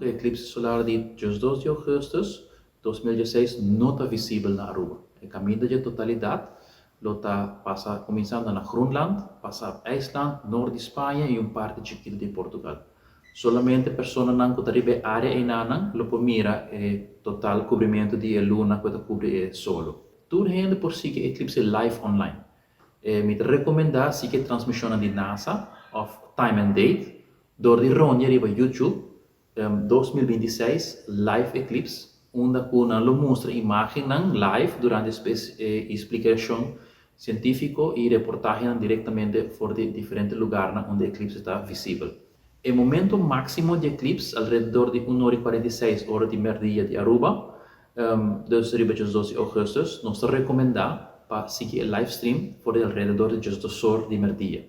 E eklipse solar di 12 di augustus 2016 no ta visibel na Aruba. E caminda di totalidad lo ta pasa cuminsando na Groenland, pasa IJsland, nort di Spaña y un parti chikito di Portugal. Solamente personanan cu ta riba e area eynan lo por mira e total cubrimento di luna cu ta cubri e solo. Tur hende por sigui eklipse live online. Mi ta recomenda sigui transmision di NASA of Time and Date door di rondia riba YouTube 2026 live eclipse, unda cu nan lo mustra imagen live durante e explicacion cientifico y reportahe directamente for di diferente lugar unda e eclipse ta visibel. E momento maximo di eclipse, alrededor di 1 or y 46 ora di merdia di Aruba, dus riba 12 di augustus, nos ta recomenda pa sigui e live stream for di alrededor di 12 or di merdia.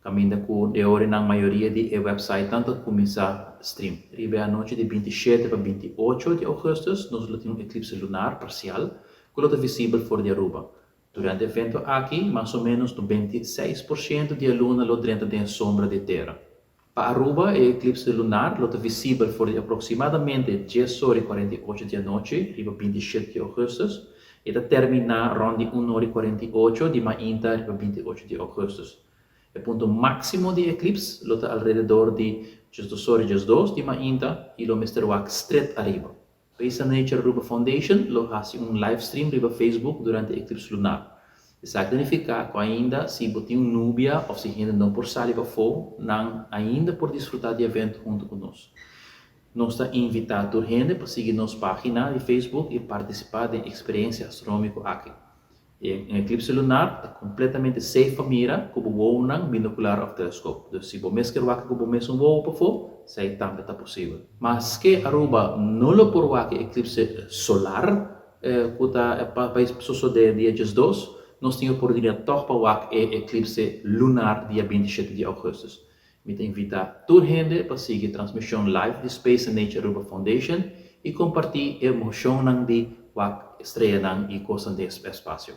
Caminda cu e ora na mayoria di e website ta cuminsa stream. Riba anochi di 27 pa 28 di augustus, nos tin un eclipse lunar parcial, cu ta visibel for di Aruba. Durante e evento aki, mas o menos 96% di luna lo drenta den sombra di tera. Pa Aruba, e eclipse lunar lo ta visibel for di aproximadamente 10 or y 48 di anochi, riba 27 di augustus, y ta termina rond di 1 or y 48 di mainta riba 28 di augustus. E punto maximo di eclipse lo ta alrededor di 2 or y 2 di mainta y lo mester wak straight ariba. Space and Nature Aruba Foundation lo haci un live stream riba Facebook durante e eclipse lunar. Esaki ta significa cu ainda si bo tin un nubia of si hende no por sali pafo, nan ainda por disfruta di e evento hunto cu nos. Nos ta invita tur hende pa sigui nos pagina di Facebook y participa den e experiencia astronomico aki. E eclipse lunar ta completamente safe pa mira cu bo binocular of telescope. Dus si bo mes kier wak cu bo mes wowo pafo, esey tambe ta posibel. Maske Aruba no lo por wak eclipse solar, cu ta pa sucede dia 12, nos tin oportunidad toch pa wak e eclipse lunar dia 27 di augustus. Mi ta invita tur hende pa sigui transmision live di Space and Nature Aruba Foundation y comparti emocion di wak streanan y cos den espacio.